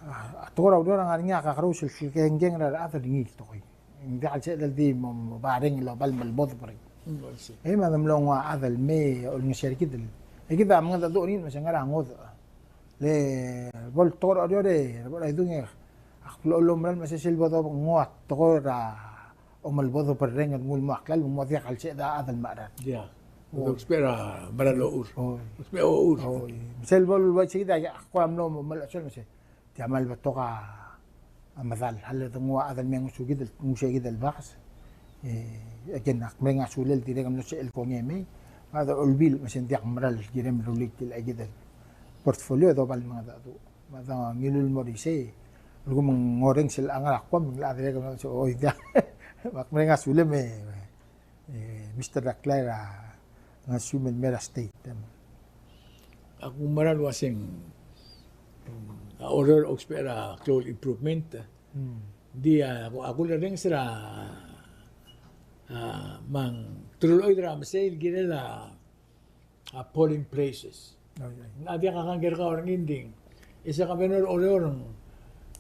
a, a tekoi er a ureor a ngar er ngii a kakerous el klekengkeng er a rechad er ngii el tekoi. Ng diak el sebeched el di mo, mo bareng el oba el melbodeb er ngii. Mm, I see. E me a de mlo nguu a chad el mei olengeseu er kid el, e kid a mengedecheduch er ngii me se ngar er a ngodech. Le bo el tekoi er a Oreor e, bo er a idung e, ak blo oumerang el me se sel bo donguu a tekoi er a omelbodeb er a reng el nguu el mo a klalo, me ng mo diak el sebeched a chad el mecherar. Ia. Oi. Ousbech er a meral ochur. Oi. Ousbech a ochur. Oi. Me sel bo el uaisei kid a, ak kora mlo mo, mo melechesuel me se tia kmal betok a medal. A le de nguu a chad el me ngosukid el, ngosukid el baks. E, again, ak mereng a sulel dirrek el mlo sebechel el kongei e mei. Me a rechad er a Olbiil me se ng diak meral kirem el rullii tia el kid el portfolio e doba el mengedecheduch. Me a de ngiluu el mo er isei, el kuk me ng orrenges el ngar er a Guam, ng locha dirrek el, oi, diak. Me ak mereng a sulem e, e, Mister Reklai er a ngeso el mei er a state. Ak oumera el uaseng, a Oreor a ousbech er a klou el improvement. Hmm. Di a, a kulerrenges er a, a, me ng teruich el oid er a mesei el kirel a a polling places. Okay. A diak a kangkei er kau er ngii, ng di, e se governor er a Oreor, ng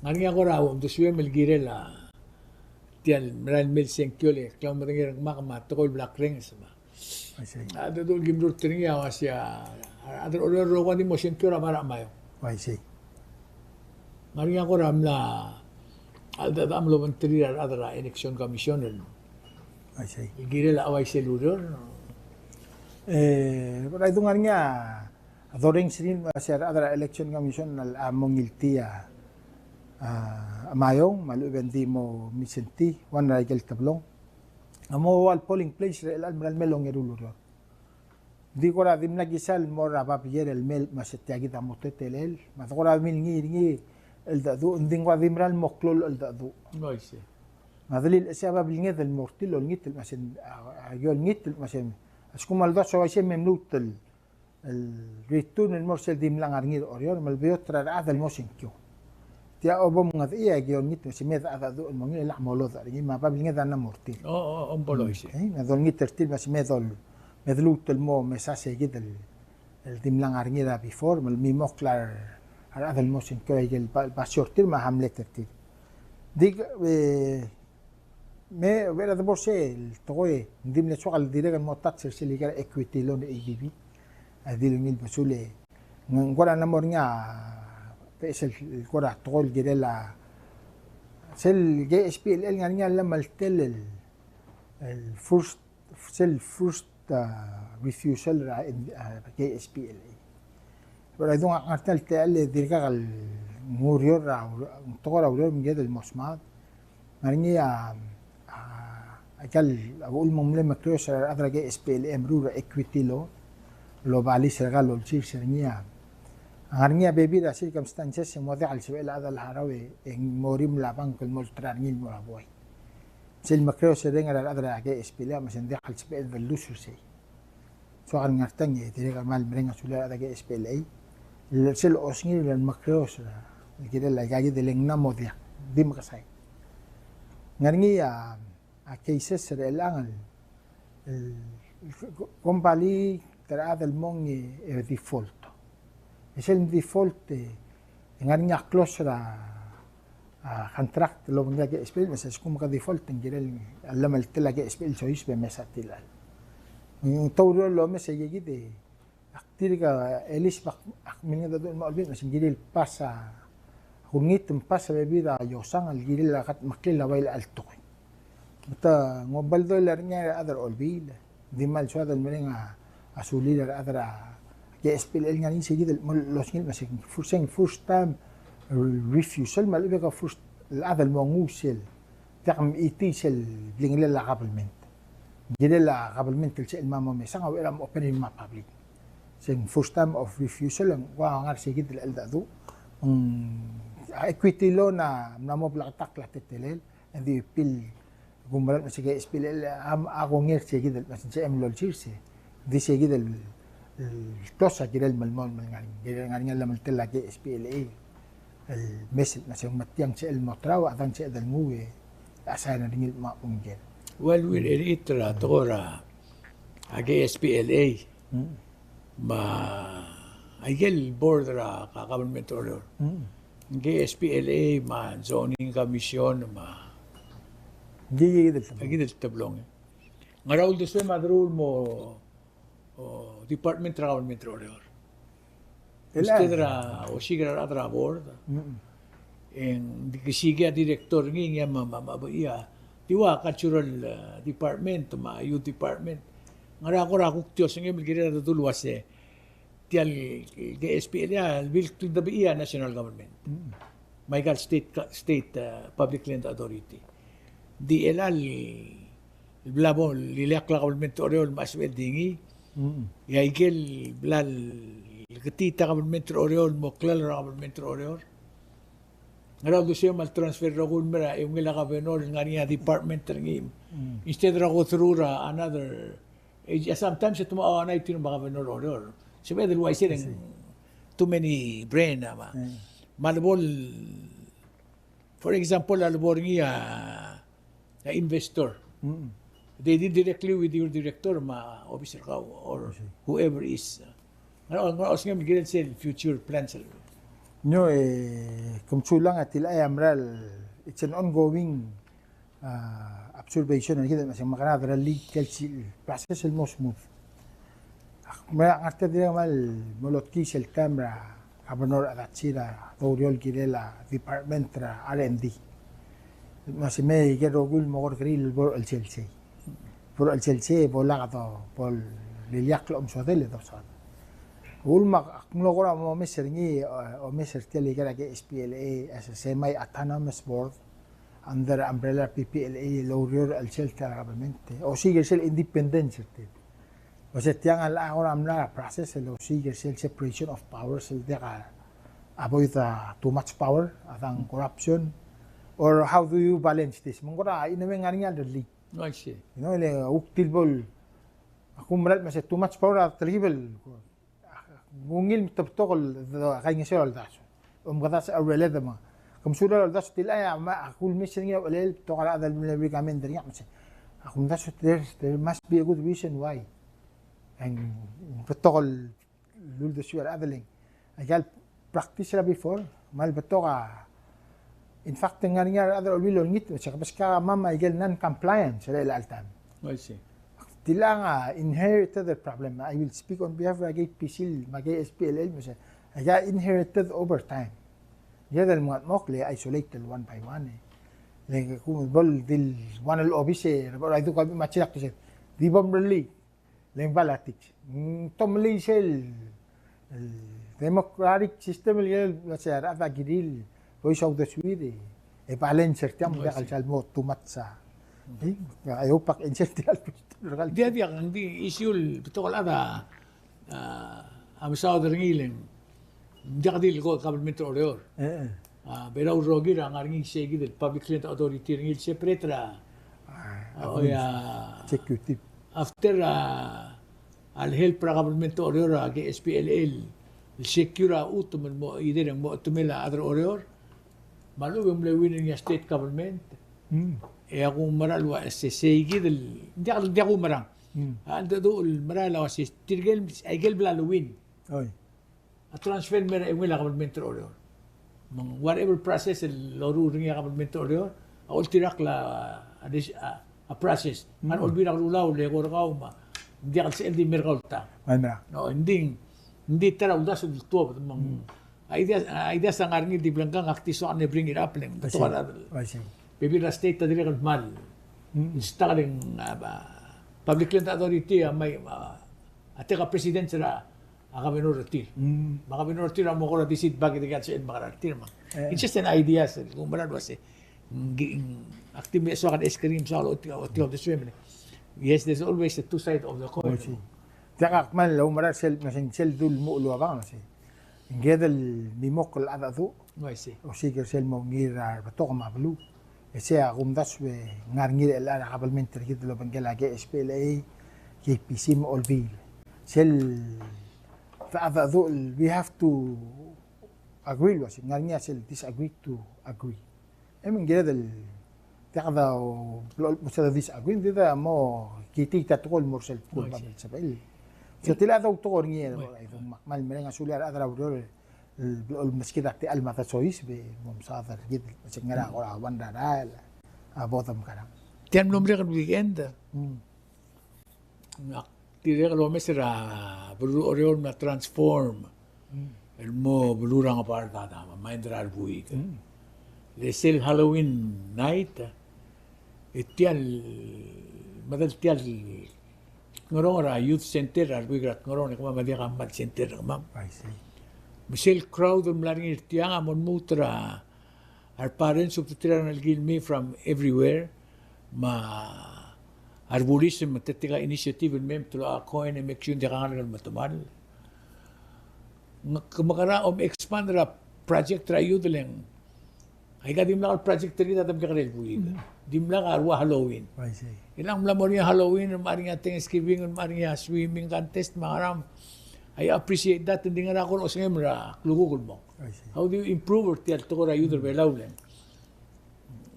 ngar er ngii a kora uldesuem el kirel a tia el merael mei el sengkio el klaumedengei er ngak me a tekoi el bla krenges me a, I see, a dedu el kim rurt er ngii a uaisei a, a rechad er a Oreor el rokui a di mo sengkio er a Bai er a Maiong. I see. Ngar er ngii a kora mla, a, a, a mlo obengterir a rechad er a Election Commission el, I see, el kirel a uaisei el ureor. E, kora idung, ngar er ngii a dorrenges er ngii el uasei a rechad er a Election Commission a, a mo ngiltii a, a, Maiong, me a lechub e ng di mo Mindszenty, one er a ikel teblong. A mo ua el polling place er chelecha el merael mei el ongeru el ureor. Ng di kora dimlak kisa el mo er a babier el mei el kmo se tia kid a mo teletelel, me a de kora milngii er ngii el cheldecheduch, ng di ng kora di mera el mo klou el cheldecheduch. Oi, sei. Me a delilechesii a babilnged el mo er tir el olengit el kmo se, a, a, aki olengit el kmo se, a lsekum a ldu a soisei me mluut el, el return el mo er sel dimlak ngar er ngii er Oreor, me a lebeot er a rechad el mo sengkio. Tia a bo mngedechii e aki olengit me se me de cheldecheduch el mo ngii e lak molodech er ngii, me a babilnged a mla mo er tir. O, o, o, bo loisei. E, me dolengit er tir me se me dol-, me de lmuut el mo mesa se kid el, el dimlak ngar er ngii er a before, me lemimokl a rechad el mo sengkio er a ikel ba-, basio er tir me a hamlet er tir. Di, e, Me, a uchei er a debo er sei el tekoi, ng di mle soak el dirrek el mo touch er sel ikal equity loan er a ADB. A di ungil besul e ng, ng kora mla mo er ngii a beches el kora tekoi el kirel a Sel K S P L A el ngar er ngii a llemeltel el, el first, sel first, ah, refusal er a, ah, K S P L A. Pero a idung a ngar er ngii a techall e dirkak el ng ureor er a, ng tekoi er a ureor me ng kired el mo smaod. Ngar er ngii a, a, a ikal, a uchul me ng mle mekreos er a rechad er a K S P L A e meruul er a equity law, el oba lease er kau el olsils er ngii a. Ngar er ngii a bebil er a circumstances e ng mo diak el sebechel a chad el harau e, e ng mo orimel a bank el mo olterau er ngii el mo er a buai. Sel mekreos er a reng er a rechad er a K S P L A me se ng diak el sebeched el lose er sei. Soak el ngar er ngii e dirrek el kmal mereng a sulir a rechad er a K S P L A. El sel osengir el mekreos er a, el kirel a ika kid el ng mla mo diak, di mekesai. Ngar er ngii a, a cases er chelechang el, el, el kombalii, ta er a chad el mong e, e default. E sel default e, e ngar er ngii a clause er a, a contract el obengkel a K S P L A, me se lsekum ke default e ng kirel a llemeltel a K S P L A el soiseb e mesa tilecha. Ng, ng oureor el omes a ikakid e, ak dirk a, e, lease, me ak, ak milngedecheduch el mo Olbiil, me se ng kirel pass a, kulengit me pass a bebil er a iosang el kirel a kadmeklel a bai el tekoi. Me te ng oba el dolai er ngii a rechad er a Olbiil. Di kmal soad el mereng a, a sulir a rechad er a K S P L A el ngar er ngii. Sei kid el mo losengir me se ng fir-, se ng first time refusal me a lechub e ke first el chad el mo nguu sel, diak mchitii sel blingelel a government. Ng kirel a government el sebechel el mo mesang a uchei er a mo open er ngii me a public. Se ng first time of refusal, e ng ua ngar er sei kid el cheldecheduch. Mm, a equity law a mla mo bleketakl a teletelel, e ng di pil Kumerang me se K S P L A a, a kongei er sei kid el, me se ng sebechem el olsir sei. Di sei kid el, el close a kirel el melemolem el ngar er ngii, kirel ngar er ngii a llemeltel a K S P L A el mesa, me se ng metiang sel mo terau, a dang sel delnguu e a sign er ngii el mo ungil. Well, we er a tekoi er a K S P L A. Mm. Me a ikel board er a government er Oreor. Mm. Ng K S P L A me a zoning commission me a, ng kid el teblong. Ng kid el teblong. Ngera uldesuem a deruul el mo, o, department er a government er Oreor. Instead er a osiik er a rechad er a board. Mm. E ng di ke siik a director er ngii, ngii a me, me, me, me, ia. Di ua cultural, eh, department me a youth department. Ngera kora kuk di osengem el kirel a dedu el uase tia el K S P L A a lebil kldebechii a national government. Mm. Me a ikal state, state, eh, public land authority. Di chelecha el bla bo el ileakl a government er Oreor el mla sebechel di ngii. Mm. E a ikel bla el ketii a government er Oreor el mo klalo er a government er Oreor. Ngera uldesuem el transfer el rokui el mei er a eungel a governor el ngar er ngii a department er ngii. Mm. Instead er a go through er a another, e, sometimes e te mo, oh, a nai tir me a governor er Oreor. Sebeched el uaisei e ng too many brain a ma. Mm. Me a lebo el, for example, a lebo er ngii a a investor. Mm. They deal directly with your director me a officer er kau or whoever is. Ngera, ngera osengem el kirel sel future plans el. No, e, ke mesulang a tilechang a mera el, it's an ongoing, uh, observation er kid el me se ng mekera a derellii tia el process el mo smooth. Ak mera ngar tia dirrek el kmal mo lotkii sel taem er a Governor Adachi er a doureor el kirel a department er a R and D. Me se mei ikel rokui el mo kerrekeriil el bo er a chelsel sei. Bo er a chelsel sei, bo lak do, bo lilia klou a omesodel e dosaod. Uchul me ak mlo kora mo omes er ngii, eh, omes er tia el ikel a K S P L A as a semi-autonomous board under umbrella P P L A el oureor er a chelsel tia el government. Osiik er sel independence er tir. Uase tiang a locha kora mla er a process el osiik er sel separation of powers el diak a avoid a too much power, a dang corruption, or how do you balance this? Me ng kora, in a way, ngar er ngii a derellii. I see. You know, le, uk tilbol, a kumerang me se too much power a telkib el, ng ungil me te betok el, kaingeseu a uldasu. Omkedasu a ureled me. Ke mesulang a uldasu tilechang a, me, a kulmes er ngii a ureled, betok a rechad el mle recommend er ngii me se. A kumdasu, there, there must be a good reason why. E ng betok el uldesuir a rechad el ng. Aika el practice er a before, me a le betok a, in fact, ng ngar er ngii a rechad er a Olbiil el olengit, se kebeskak a mei me aike el non-compliance er chelecha el taem. I see. Tilechang a inherited el problem. I will speak on behalf er a K P C me a K S P L A, me se, aika inherited over time. Kede mengedmokl e isolate el one by one, e. Le ke kuk bo el di el one el obis e, bo er a iduk a machilak te se. Di bo mrellii. Le ng bla tik. Mm, te mle sel, el democratic system el, el, se a rechad a kirir el voice of the suir, e, e balance er tiang, ng diak el sal mo too much a. E, e opak insert tial. Diak, diak, ng di issue el betok el chad a, a, a mesaod er ngii el ng diak di le ko government er Oreor. E, e. A, Belau el rokir a ngar er ngii sei kid el Public Land Authority er ngii el separate er a, a, oi, a, executive. After a, a lehelp er a government er Oreor a K S P L A el secure a chutem el mo, either ng mo chetemel a chad er Oreor, me a lechub e ng mle win er ngii a state government. Mm. E a kumerang el ua se sei kid el, diak, diak kumerang. Mm. A, de, de, el mera el ua se tirke el, aike el bla lewin. Oi. A transfer el mei er a eungel a government er Oreor. Me ng whatever process el loruul er ngii a government er Oreor, a oltirakl a, a, a process. Mm. A Olbiil er a Kelulau el eko er kau me ng diak el sebechel di mei er kau el tang. Bai mera. No, ng di, ng di ta er a uldasu el tuobed me ng. Mm. A idea, a idea a ngar er ngii el di blengkang ak di soak el bring it up el ng. I see. Betok a rechad el. I see. Bebil er a state a dirrek el kmal. Mm. Ng stak el ng, a, ba, Public Land Authority a mei, a, a take a precedence er a a governor er tir. Mm. Me a governor er tir a mo kora di sit back e di kal sebechel el mekerang er tir me. Eh. It's just an idea, sel, kumerang el ua se. Ng, ng, ak di mle soak el ice cream, soak el otik, otik of the swim. Yes, there's always a two side of the coin. Oh, I see. Diak, ak kmal oumerang sel, me se ng sel dul mo ua bang, se. Ng kired el mimokl el chad a du. Oh, I see. Osiik er sel mo ngii er a rebetok me a beluu. E sei a kumdasu e ng ngar er ngii er chelecha el kabelment er kid el obengkel a K S P L A, K P C me a Olbiil. Sel, ta, ta, ta, we have to agree el ua se, ng ngar er ngii a sel disagree to agree. E me ng kired el, diak da, mo sel disagree, ng di da mo, kitii ta tekoi el mo er sel tekoi el sebechel. So, tia el tekoi er ngii, me ak kmal mereng a sulir a rechad er a ureor, el, el meskid a techall me a ta soiseb e mo mesaod er kid, me se ng ngar er a kora one er a rael a bo domekerang. Tia el mlo merek el weekend. Mm. Ak dirrek el omes er a beluu er Oreor el mla transform. Mm. El mo beluu er a ngebard a, a mind er a rebuik. Mm. Le sel Halloween night, e tia el, medal tia el Tngerong er a youth center er a rebuik er a Tngerong, e kemam a diak a kmal center er kemam. I see. Me sel crowd el mla er ngii er tiang a mo lmuut er a, our parents, substitute er a rengelekir el mei from everywhere, me a rebulis me te tika initiative el mei me te locha coin e make sure ng diak a ngalek el metemall. Ng, ke mekerang a om expand er a project er a youth el ng Aika dimlak el project er kid a demekekerei el buik. Mm. Dimlak a rua Halloween. I see. Chelechang mla mo er ngii a Halloween, me a ngar er ngii a Thanksgiving, me a ngar er ngii a swimming contest, me a ngerang. I appreciate that, ng di ngera kora osengem er a klukuk el mong. I see. How do you improve er tia el tekoi er a youth er Belau el ng?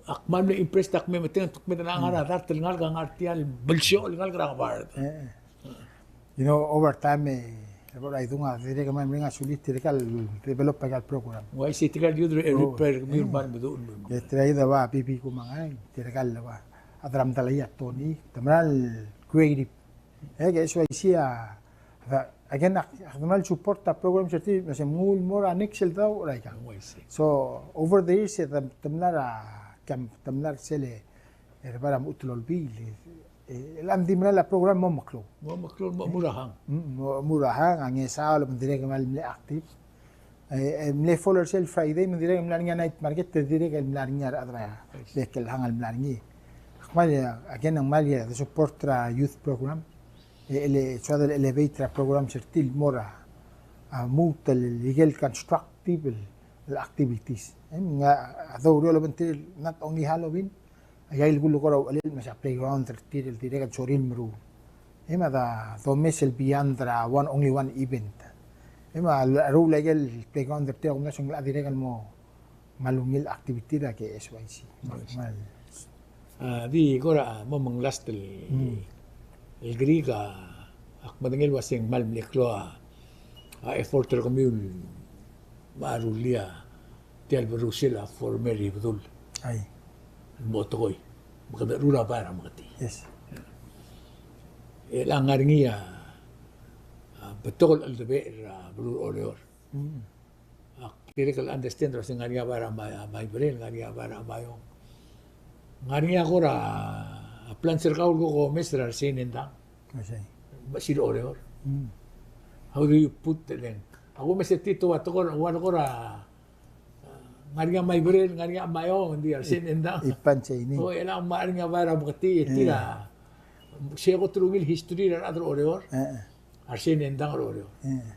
Ak kmal mle impressed ak me metengel, te kmo ng ngar er a dart el ngalek a ngar tia el belsioch el ngalek er a ngebard. Eh. You know, over time, e, e bo er a idung a, dirrek el kmal mereng a sulir tirka el develop aika el program. Uaisei, tirka el youth, e, repair, kemiu el kmal meduch. E tirka el youth a ua Bibi Kumangai, tirka el ua, a Dramdalai a Tony, te mera el creative. E, ke S Y C a, a, again, ak, ak kmal support a program er tir, me se mnguu el mo er a next el daob er aika. Uaisei. So, over the years, e, te, te mla er a, kam, te mla er sel, e, er a bai er a mechut el olbiil, e, E, el a di mla er a program mo meklou. Mo meklou, mo, mo er a hang. Mm, mo, mo er a hang, a Ngesaol, me ng dirrek el mle active. E, e, mle fall er sel Friday, me ng dirrek el mla er ngii a night market, e dirrek el mla er ngii a rechad er a bek el hang el mla er ngii. Kmal, e, again, ng kmal, e, de support er a youth program. E, el, e, soad el elevate er a program er tir el mo er a, a, lmuut el ikel constructive el, el activities. E, ng, a, a, the real event er tir, not only Halloween, Aika el kulekoi er a uchelel me se a playground er tir el dirrek el sorir el meruul. E me a domes el beyond er a one, only one event. E me a ruul aike el playground er tir a kumdasu e ng locha dirrek el mo kmal ungil activity er a K S Y C. Nice. Kmal. A, di kora mo meng last el, hmm, el Greek a, ak medengei el uasei ng kmal mle klou a, a effort er kemiu el me a rullii a tia el berrusel a former Ibedul. Ai. El mo tekoi. Me kede rura bai er a Meketei. Yes. E le ngar er ngii a, a, betok el cheldebechel er a beluu er Oreor. Mm. Ak dirrek el understand el uasei ngar er ngii a bai er a Mai-, a Maibrel, ngar er ngii a bai er a Maiong. Ngar er ngii a kora plans er kau el ko omes er a resign e ng dang. Resign. Sel Oreor. Mm. How do you put the link? Ak omes er tir e te ua tekoi, ua tekoi er a, ngar er ngii a Maiberel, ngar er ngii a Maiong, ng di a resign e ng dang. Ipan sei ni. O, e le ng mla er ngii a bai er a Meketii, e tir a, se ko telungil history er a rechad er Oreor. Eh, eh. A resign e ng dang er Oreor. Eh.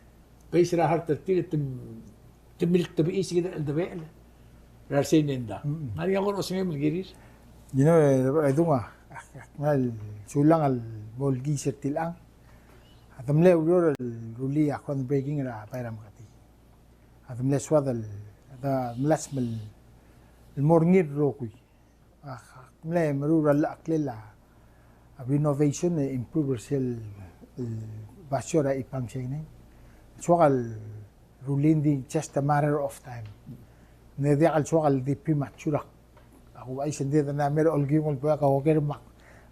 Base er a heart er tir e te, te miltebechii se kid el cheldebechel er a resign e ng dang. Mm. Ng ngar er ngii a kora osengem el kirir? You know, e, e dung a, ak, ak mla sulang el mo olkiis er tiang. A de mle ureor el rullii a groundbreaking er a bai er a Meketii. A de mle soad el, a de mle smel el mo er ngii el rokui. Ak, ak mle meruul er a llechakl el a renovation e improve er sel, el basio er a Ipang Shaneng. Soak el rullii, ng di just a matter of time. Ng diak el soak el di premature. Ak ouchais, ng di de mla mer a olkiung el bo er a oker me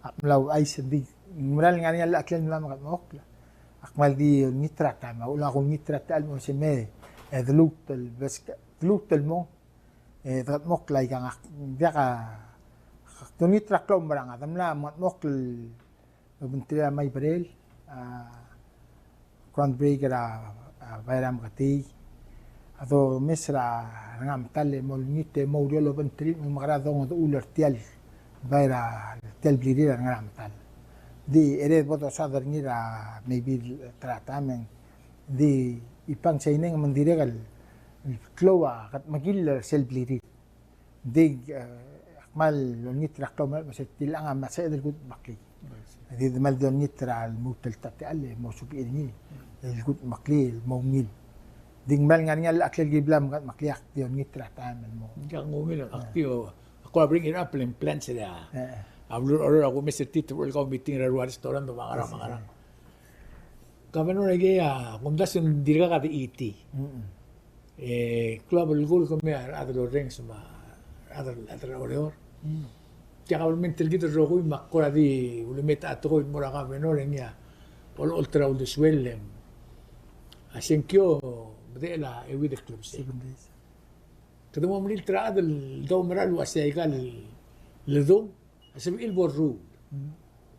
ak mla ouchais, ng di ng mera el ngar er ngii a llechakl el mla mekedmokl. Ak kmal di olengit er a taem, a uchul me ak olengit er a techall el mo se me, e deluut el bes, deluut el mong. E, dekedmokl a ikang, ak diak a, ak olengit er a klaumerang, a de mla mekedmokl el obengterir a Maiberel, a, groundbreak er a, a, bai er a Meketii, a domes er a Rengamtal e mo olengit e mo oureor el obengterir me mekera dongedechul er tia el bai er a, tia el blirir a Rengamtal. Di, e de bo dosaod er ngii er a, maybe, er a taem e ng di Ipang Shaneng me ng dirrek el, el klou a kedmekill er sel blirir. Ng di, e, ak kmal olengit er a klaumerang el uase tiang a mla sebeched el kudmeklii. Ng di de kmal di olengit er a lmuut el ta techall e mo suebek er ngii el kudmeklii el mo ungil. Ng di ng kmal ngar er ngii a llechakl el ki bla mekedmeklii, ak di olengit er a taem el mo. Ng ungil, ak di, ak kora bring it up el plans er a, a beluu er Oreor, ak omes er tir e te ruul kau meeting er a rua restaurant me a ngerang me a ngerang. Governor, aikei a kumdasu e ng dirkak a de iti. Mm-mm. E, klou a belkul kemiu a rechad el orrenges me a rechad el, rechad er Oreor. Mm. Tia government er kid el rokui me ak kora di ulemetakl a tekoi el mo er a governor e ngii a olecholt er a uldesuel e ng a sengkio, bedechel a euid el klebesei. Seven days. Kede mo melilt er a chad el doumera el uase aika el ledung a sebechir el bo lruul. Mm.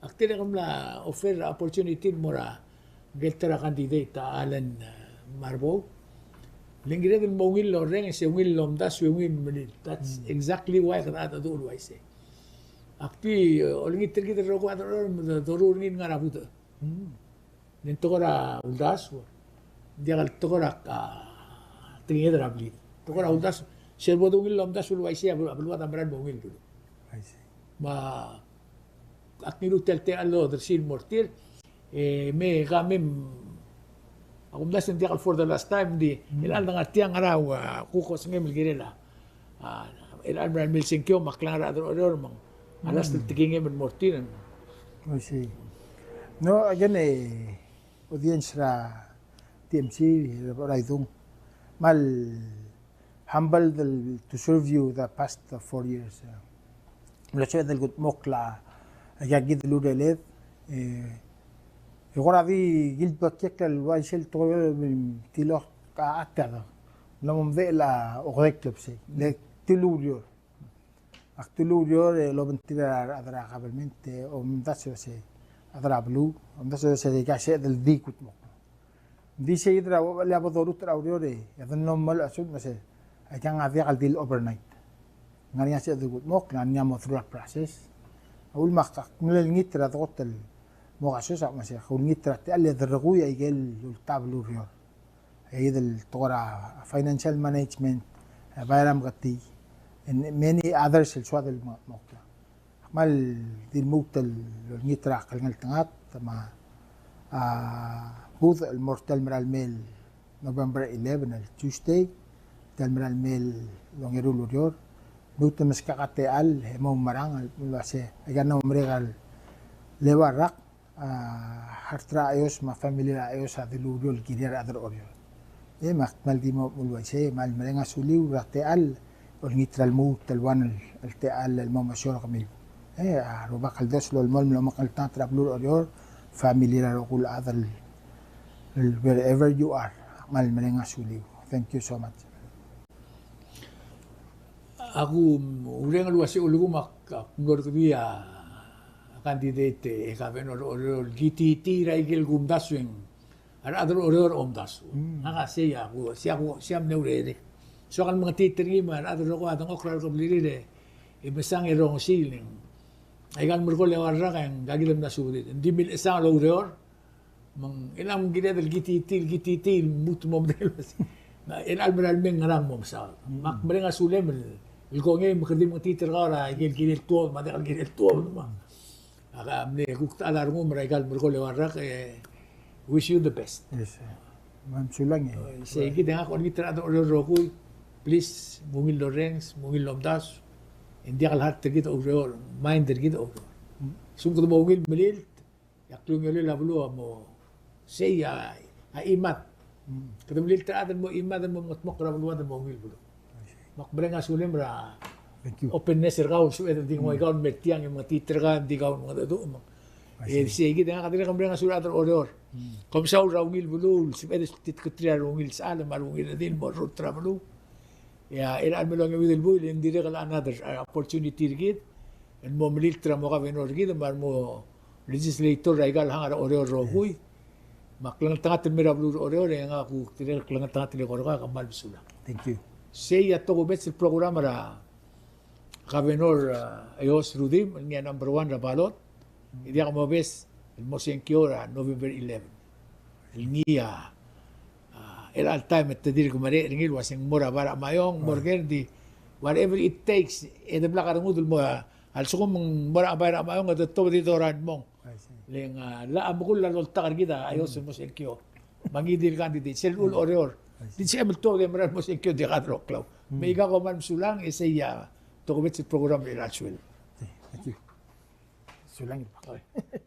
Ak dirrek el mla offer opportunity el mo er a ngike el ta er a candidate a Alan, e, Marbou. Le ng kired el mo ungil el orrenges e ungil el omdasu e ungil el melilt. That's, mm, exactly why kede mengedecheduch el uaisei. Ak di, e, olengit er kid el rokui a chad er Oreor me de doruul er ngii el ngar er a budech. Mm. Ng di tekoi er a uldasu, ng diak el tekoi er a, a, tekinged er a blid. Tekoi er a uldasu, sel bo dungil el omdasu el uaisei a bel-, a beluad a mera el mo ungil el dulu. I see. Me ak ngiluu tia el techall el odersii el mo er tir, e, me ka mei, a kumdasu e ng diak el for the last time, ng di, mm, el chelecha el ngar tiang a ngera, a, kuk osengem el kirel a A, el, el mera el mei el sengkio me a klengar er a rechad er Oreor me ng a last el tekingem el mo er tir. I see. No, again, e, audience er a T M C, er a Idung. Kmal humbled el to serve you the past four years. Mlo sebeched el kudmokl a, aika kid el ureled, e, e kora di kildmeklii el uaisei el tekoi el tilok a, a techa. Ng mo medechel a okedei el klebesei. Le te ulureor. Ak te ulureor el obengterir a rechad er a government, e omdasu el uase a rechad er a beluu, omdasu el uase aika sebeched el di kudmokl. Ng di sei kid er a uchelel a bo dorurt er a ureor e, e de mlo melechesut me se, aikang a diak el di el overnight. Ng ngar er ngii a sebeched el kudmokl, ng ngar er ngii a mo through a process. A uchul me ak mle olengit er a dekot el mo kasoes a me se, ak olengit er a techall e de rokui aike el ultab el ureor. Aike el tekoi er a financial management, e, bai er a Meketii, and many others el soad el mo, mo. Ak kmal di lmuut el olengit er a klengeltengat me a, a, budech el mo er tia el mera el mei el November eleven el Tuesday, tia el mera el mei el ongeru el ureor. Lmuut el meskak a techall e mo oumerang el uase aika el mlo merek el eua el rak, a, heart er a Cheos me a family er a Cheos a dilu el ureor el kirir a rechad er Oreor. E me ak kmal di mo uaisei, me kmal mereng a suliu er a techall, olengit er a lmuut el one el, el techall el mo mesiou er kemiu. E a Rubak el Dios a lolemolem el omekngeltengat er a beluu er Oreor, family er a rokui el chad el, el wherever you are. Ak kmal mereng a suliu. Thank you so much. Ak ureng el uase ulekum ak, ak mlo er kid a candidate e governor er a Oreor el kititii er a ikel kumdasu e ng a rechad er a Oreor a omdasu. Mm. Ngak a sei a ku, sei a ku, sei a mle urerek. Soak el mengetiit er ngii me a rechad el rokui a dengchokl er a rekeblirir e mesang e rongesii el ng, aika el merekong el eua el rak e ng kid a mla subedid. Ng di milechesang el oureor, me ng, e ng kired el kititii, el kititii, el lmuut el mo medengei el uase, e chelecha el mera el mei e ng ngerang el mo mesaod. Mm. Me ak mereng a sulem el, el kongei me kede di mengetiit er kau er a ikel kirel tuobed me a diak el kirel tuobed me a Ak mle kuk techall a rengum er aika el merekong el eua el rak, e, wish you the best. Yes, sir. Me mesulang e. Sei kid e ngak a olengit er a rechad er a Oreor el rokui, please, mungil lorrenges, mungil lomdasu, e ng diak el heart er kid a oureor, mind er kid a oureor. Mm. Lsekum kede mo ungil melilt, e a klungiolel a beluu a mo sei a, a chimad. Mm. Kede melilt er a chad el mo chimad el mo mengetmokl er a beluad el mo ungil beluu. I see. Me ak mereng a sulem er a, thank you, openness er kau el sebeched el di nguu, mm, kau el mer tiang e mengetiit er kau e ng di kau el mengedecheduch me. I see. E sei kid e ngak a dirrek el mereng a sulem er a rechad er a Oreor. Mm. Kom saul er a ungil beluu el sebeched el titketerir a rungil sechal me a rungil redil el mo rurt er a beluu. E a, el chelecha el me longeuid el buil e ng dirrek el another, uh, opportunity er kid el mo melilt er a mo governor er kid me a remo legislator er aika el hang er a Oreor el rokui. Yes. Me a klengeltengat el mei er a beluu er a Oreor, e ngak a kuk dirrek el klengeltengat el eko er kau, e kmal mesulang. Thank you. Sei a tokubets el program er a Governor, uh, Eyos Rudimch, el ngii a number one er a ballot. E diak mobes el mo sengkio er a November eleven. El ngii a, a, el all time e te dirk merek er ngii el uase ng mo er a bai er a Ngmaiong, mo er ker, di whatever it takes, e de blak a rengud el mo, a, a lsekum ng mo er a bai er a Ngmaiong, e de tobed e dorael el mong. I see. Le ng, a, llach a mekull a loltak er kid a Eyos el mo sengkio. Me ngii di el candidate, sel llechul Oreor. I see. Di sebechem el tuobed e mera el mo sengkio, di kede roklau. Mm. Me aika, kom kmal mesulang, e sei a tokubets el program er a sueleb. Thank you. Sulang. Okay.